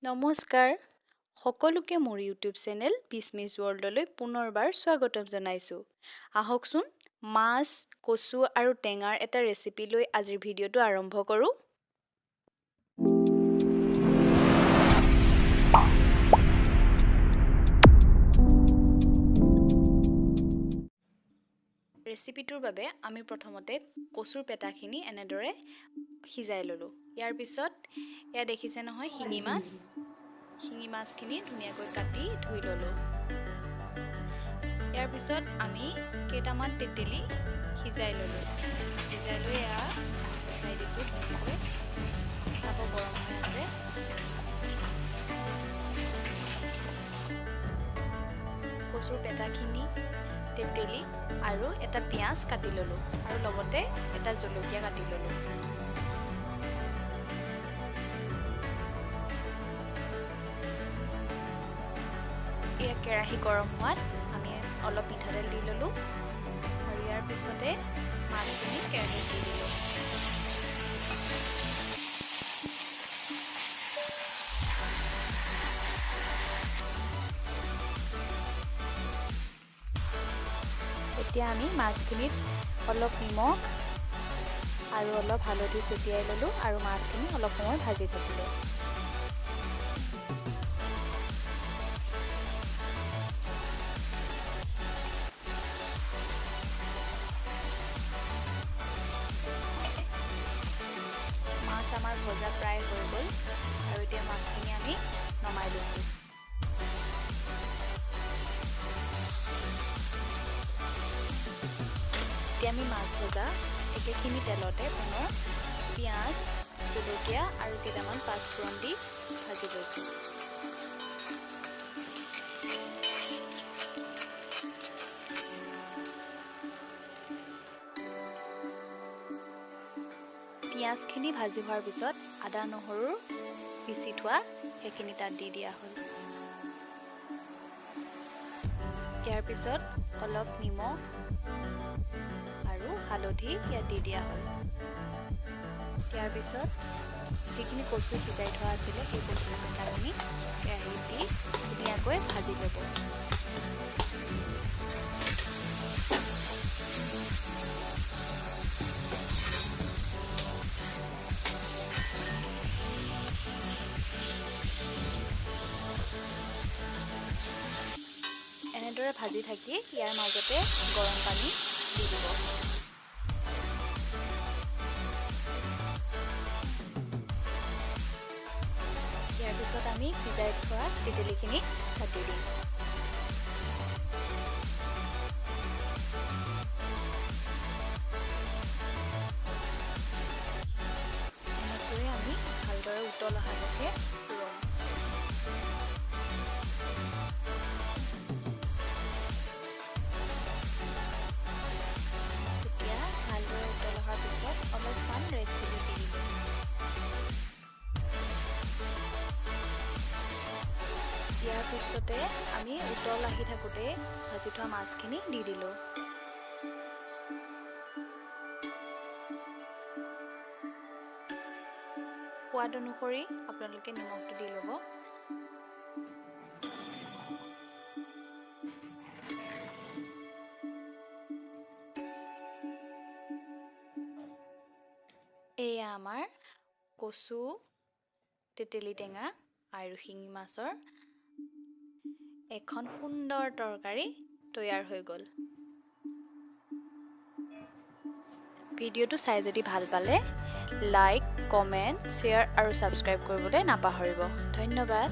নমস্কাৰ সকলোকে, মোৰ ইউটিউব চেনেল বিস্মিছ ৱৰ্ল্ডলৈ পুনৰবাৰ স্বাগতম জনাইছোঁ। আহকচোন, মাছ, কচু আৰু টেঙাৰ এটা ৰেচিপি লৈ আজিৰ ভিডিঅ'টো আৰম্ভ কৰোঁ। ৰেচিপিটোৰ বাবে আমি প্ৰথমতে কচুৰ পেটাখিনি এনেদৰে সিজাই ল'লোঁ। ইয়াৰ পিছত এয়া দেখিছে নহয় শিঙি মাছ, শিঙি মাছখিনি ধুনীয়াকৈ কাটি ধুই ল'লোঁ। ইয়াৰ পিছত আমি কেইটামান তেতেলী সিজাই ল'লোঁ। সিজাই লৈ এয়া উঠাই দিছোঁ ধুনীয়াকৈ। চাব, গৰম হৈ আছে। কচুৰ পেটাখিনি, তেতেলী আৰু এটা পিঁয়াজ কাটি ল'লোঁ আৰু লগতে এটা জলকীয়া কাটি ল'লোঁ। এয়া কেৰাহী গৰম হোৱাত আমি অলপ মিঠাতেল দি ল'লোঁ আৰু ইয়াৰ পিছতে মাছখিনি কেৰাহীত দি দিলোঁ। এতিয়া আমি মাছখিনিত অলপ নিমখ আৰু অলপ হালধি ছটিয়াই ল'লোঁ আৰু মাছখিনি অলপ সময় ভাজি থাকিলোঁ। মাছ আমাৰ ভজা প্ৰায় হৈ গ'ল আৰু এতিয়া মাছখিনি আমি নমাই লৈছোঁ। এতিয়া আমি মাছ ভজা একেখিনি তেলতে পুনৰ পিঁয়াজ, জলকীয়া আৰু কেইটামান পাঁচফোৰণ দি ভাজি লৈছোঁ। পিঁয়াজখিনি ভাজি হোৱাৰ পিছত আদা নহৰু পিচি থোৱা সেইখিনি তাত দি দিয়া হ'ল। ইয়াৰ পিছত অলপ নিমখ আৰু হালধি ইয়াত দি দিয়া হ'ল। ইয়াৰ পিছত যিখিনি কচু সিজাই থোৱা আছিলে, সেই কচুৰ পেটাখিনি কেৰাহীত দি ধুনীয়াকৈ ভাজি ল'ব। এনেদৰে ভাজি থাকি ইয়াৰ মাজতে গৰম পানী দি দিব। ইয়াৰ পিছত আমি সিজাই থোৱা তেতেলীখিনি তাত দি দিম। এনেকৈয়ে আমি ভালদৰে উতল অহালৈকে ৰ'ম। এতিয়া ভালদৰে উতল অহাৰ পিছত অলপমান ৰেড চিলি দি দিলোঁ। ইয়াৰ পিছতে আমি উতল আহি থাকোঁতে ভাজি থোৱা মাছখিনি দি দিলোঁ। সোৱাদ অনুসৰি আপোনালোকে নিমখটো দি ল'ব। এয়া আমাৰ কচু, তেতেলী টেঙা আৰু শিঙি মাছৰ এখন সুন্দৰ তৰকাৰী তৈয়াৰ হৈ গ'ল। ভিডিঅ'টো চাই যদি ভাল পালে লাইক, কমেণ্ট, শ্বেয়াৰ আৰু ছাবস্ক্ৰাইব কৰিবলৈ নাপাহৰিব। ধন্যবাদ।